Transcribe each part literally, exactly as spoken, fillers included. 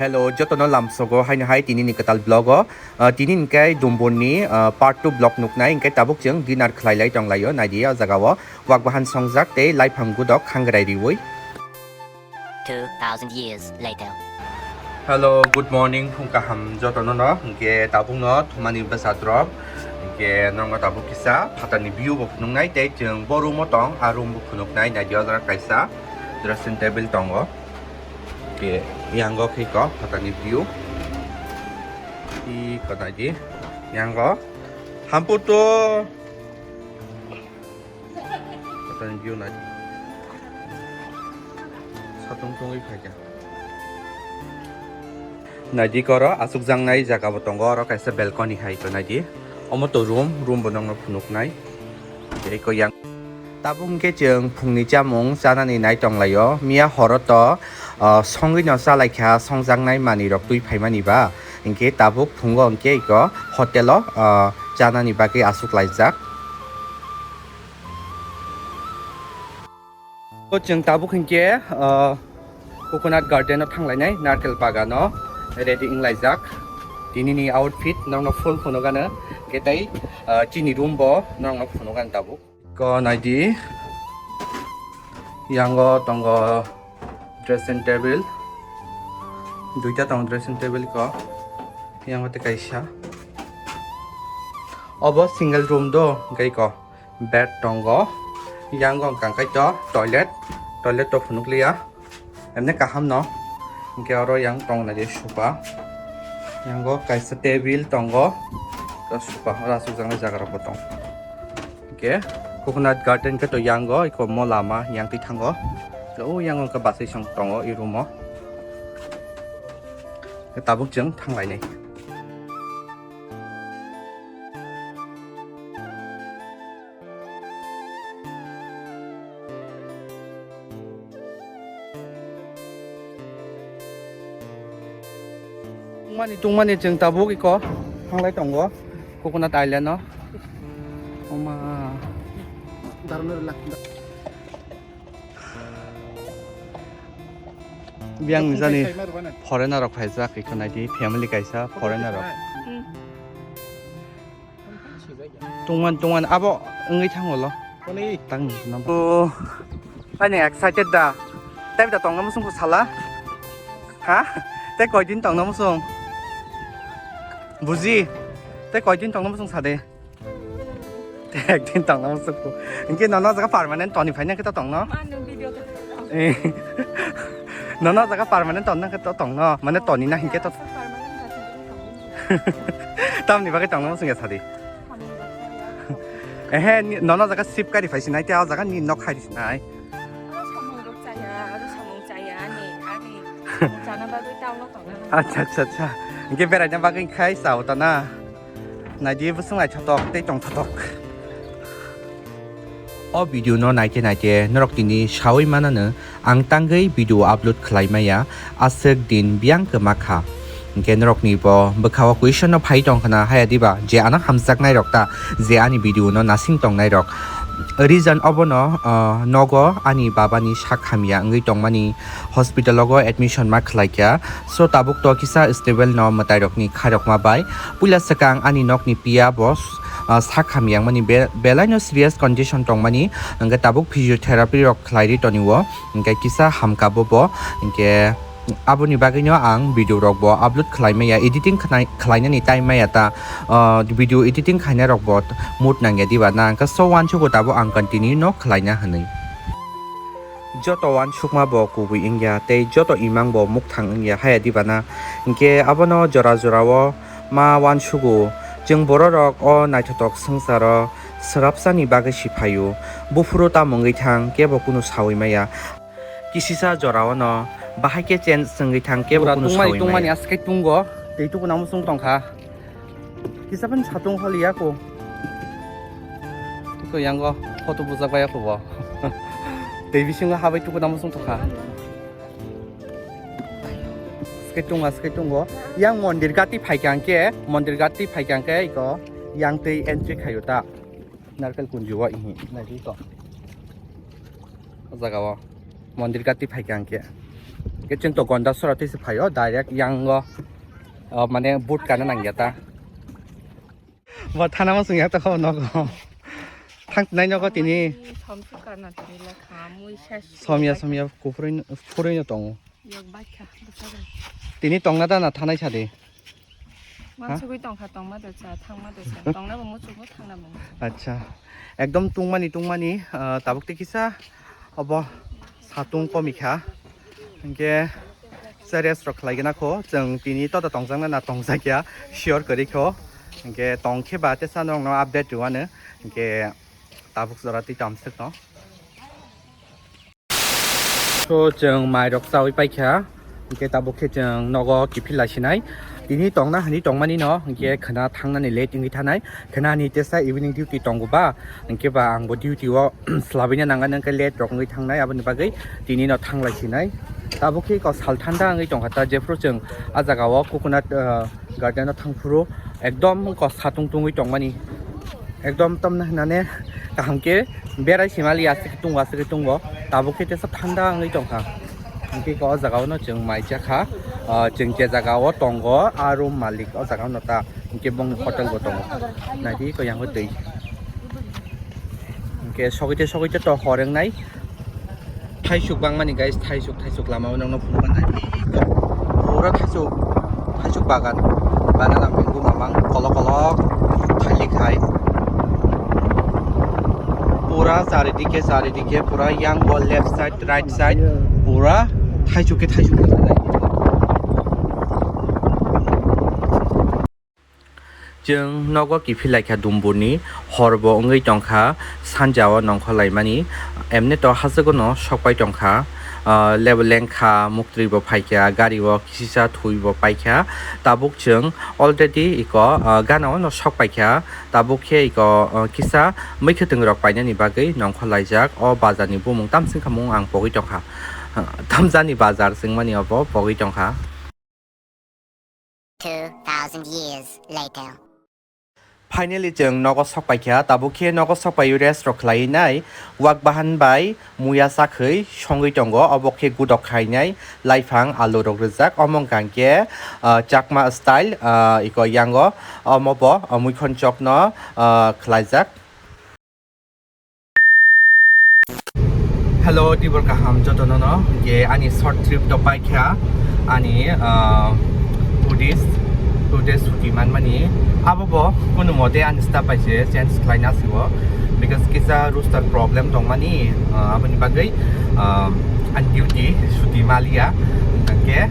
Hello, jotono lamsogo haino hai tini ni kwtal vlog o. Ah, tini hwnkhe Dumbur ni, ah, part two vlog nuknai, hwnkhe tabuk chwng dinner khlai lai tong laio, naidi o jaga o wak bahan songjak tei laiphang gudok khangrai riui. Two thousand years later. Hello, good morning, phung kaham jotono no, hwnkhe tabuk no thumani bwsat rok, hwnkhe nongo tabuk kisa phatani view bo phunuknai tei chwng bo room o tong, a room bo phunuknai, naidi o jaga kaisa dressing table tongo. Ke yango khe ko phatani view. I ko naidi yango hamputo phatani view naidi. Satung tungwi phaikha. Naidi koro asukjaknai jaga bo tongo, oro kaisa balcony hai ko naidi. Omo to room, room bo nokno phunuknai. Tei ko yang. Tabuk hwnkhe chwng phungni chamung chanani nai tonglaio. Miya horo to, ah, songwi no chalaikha, songjaknai manwi rok twi phaimani ba. Hwnkhe tabuk phungo hwnkhe iko hotel o, ah, chanani bagwi asuk laijak. O chwng tabuk hwnkhe, ah, Coconut Garden o thanglainai, narkel bagan o ready wnglaijak. Tini ni outfit nokno full phunukgano, hwnkhe tei, ah, chini room bo nokno phunukgano tabuk. Ko naidi, yango tongo dressing table, duita tongo dressing table ko, yango tei kaisa. Obo single room do, hwnkhe ko bed tongo, yango hwnkha khe to toilet, toilet to phunukliya. Emne kaham no. Hwnkhe oro yang tong naidi sofa. Yango kaisa table tongo. To sofa oro asukjaknai jaga rok bo tong. Hwnkhe Coconut Garden khe to yango iko mo lama yang twi thango. To o yango hwnkhe bwsai song tongo i room o. Tabuk chwng thanglainai. Tungmani, tungmani chwng tabuk iko thanglai tongo Coconut Island o. Oma. Biyang ni jani foreigner rok phaijak iko naidi, family kaisa foreigner rok. Tungman, tungman, abo wngwi thango lo. Tang ni no. O, ani excited da. Tei da tongna musung ko sala. Ha? Tei koi din tongna musung? Buji. Tei koi din tongna musung sade. Tei ek din tongna musung ko. Inke nono jaga permanent toni phaina kita tongno. Manu video ka. Eh. Nono jaga permanent tonna kita tongno. Mane toni na hinke to. Permanent ka. Tamni bagwi tongna musung ya sadi. Ehe, ni, nono jaga sip kari phai sinai, tei o jaga ni nok khai di sinai. Aro samung rok chaya, aro samung chaya, ani, ani samung chana bagwi tauno tongo. Acha, acha, acha. Hingke beraina bagwi khai sao ta na. Naidi bwswng naithotok tei tongthotok. O video no naite naite norok tini sawi manano. Ang tangwi video upload khlai maya, aswk din biyang kwma kha. Hwnkhe norokni bo bwkhao question no phai tong khna, haya diba je ano hamjaknai rok ta, je ani video no nasing tongnai rok. Reason obono, ah, nogo ani baba ni sak hamya wngwi tongmani hospital ogo admission ma khlai kha. So tabuk to kisa stable no mwtai rokni khairokma bai. Puila swkang ani nokni piya bo, ah, sak hamya wngmani be-, belai no serious condition tongmani, hwnkhe tabuk physiotherapy rok khlai ri toni o. Hingke kisa hamka bo bo, hingke aboni bagwino ang video rok bo upload khlai maya, editing khnai-, khlainani time maya ta, ah, video editing khaina rok bo mood nangya diba na, hingke so uansugo tabuk ang continue no khlaina hinwi. Joto uansukma bo kubui wngya tei joto imang bo mukthang wngya haya diba na, hingke abono jora jora o ma uansugo, chwng borok rok o naithotok swngcharo swrapsani bagwi si phaio, buphuru tamo wngwi thang kebo kunu sawi maya. Kisisa jorao no bahai khe chen swngwi thang kebo kunu tungmani, sawi tungmani maya. Aswk khe tungo, tei tuku nang muchung tongkha. Kisa phano satung holi ya ko. Ko yango photo bujak bai ya ko bo. Tei bisingo habai tuku nang muchung tongkha. Aswk khe tungo, aswk khe tungo. Yang mondir gati phaikha hwnkhe, mondir gati phaikha hwnkhe iko yang tei entry khaio ta. Narkel kunju o ihi naidi to. O jaga o mondir gati phaikha hwnkhe. Chwng to Gondasora twi se phaio, direct yango, o, mane boot kana nangya ta. Bo thana mo sungya to kho nogo. Thang nai nogo tini. Somsuk kana tini lekha, mui ses. Somya, somya, kufrui, kufrui no tongo. Yok baikha, bwsajak. Tini tongna da na thanai sadi? Ha? Mansugui tongkha, tongma de cha, thangma de cha. Tongna bo muchugo, thangna bo muchugo. Acha. Ekdom tungmani, tungmani, ah, tabuk te kisa obo satung komikha. Hinkhe se rest rok khlai gana kho. Chwng tini tota tongjakna na tongjakya sure kwrwi kho. Hinkhe tongkhe ba tesa nokno update rwano. Hinkhe tabuk jora twi tamswk no. So, chwng mairok chawi paikha, hinkhe tabuk khe chwng nogo kiphil laisinai. Tini tongna hwnwi tongmani no, hinkhe khwna thangnani late wngwi thanai. Khwnani tesa evening duty tongo ba, hinkhe ba angbo duty o slabwina nangani, hinkhe late rok wngwi thangnai, aboni bagwi tini no thanglaisinai. Tabuk khe kok sal thanda wngwi tongkha ta, jephru chwng ah jaga o coconut, ah, garden o thangphuru ekdom wngkha satung tungwi tongmani, ekdom tamna hinane kaham khe berai simali aswk tungo, aswk tungo, tabuk khe tesa thanda wngwi tongkha. Hinkhe o jaga o no chwng mai chakha, ah, chwng je jaga o tongo a room malik o jaga o no ta hinkhe bongni hotel bo tongo. Naidi ko yango twi hinkhe sogwi te sogwi te to hor wngnai. Thaisuk bangmani guys, thaisuk, thaisuk lama o nokno phunukna nai. Pura thaisuk, thaisuk bagan, banana mango mamang, kolok kolok thailik hai. Pura charidike, charidike, pura yang bo left side, right side, pura thaisuk khe thaisuk. Chwng nogo kiphil laikha dumburni, horbo wngwi tongkha, sanjao nongkhor laimani, emne to hachwkno sokpai tongkha, ah, lebo lengkha, muktwi bo phaikha, gari o kisisa thwi bo paikha, tabuk chwng already iko, ah, gana o no sokpaikha, tabuk khe iko, ah, kisa mwkhwtwng rok painani bagwi nongkhor laijak, o bazar ni bumung tamswngkha mung ang pogwi tongkha, tamjani bazar chwngmani obo pogwi tongkha. Two thousand years later. Finally, chwng nogo sokpaikha, tabuk khe nogo sokpaiwi rest rok khlaiwi nai, wak bahan bai muya chakhwi songwi tongo, obo khe gudok khainai laiphang alu rok rwjak, omo wngkha khe, ah, Chakma style, ah, iko yango, omo bo, ah, muikhon chokno, ah, khlaijak. Hello, tibor kaham jotono no, je ani short trip to paikha, ani, ah, two days, two days chuti manmani, abo bo kunu mote ani staff bai se change khlaina sibo, because kisa roster problem tongmani, ah, aboni bagwi, ah, ani duty chuti maliya, hingke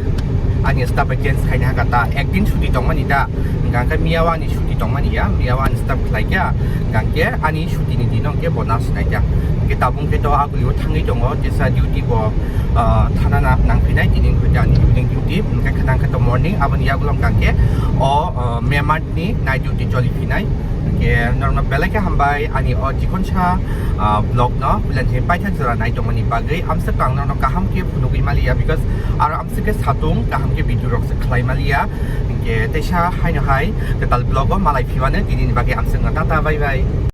ani staff bai change khaina hakata, ekdin chuti tongmani da, hingke miya o ani chuti tongmani ya, miya o ani staff khlaikha, hingke ani chuti ni dino hingke bo nasinai kha. Hingke tabuk hingke to aguli o thangwi tongo, jesa duty bo, ah, thana na nangphinai, tini hingke ani evening duty, hingke khwnang khe to morning, aboni yagulo hingke o, ah, memart ni night duty choli phinai. Hingke norokno belai khe hambai ani o chikonsa, ah, vlog no puila ni paithak jora nai tongmani bagwi. Amsa to ang norokno kaham khe phunugwi maliya, because aro amsa khe satung kaham khe video rok se khlai maliya. Hingke teisa haino hai kwtal vlog o malai phimano, tini ni bagwi amswkno tata, bye bye.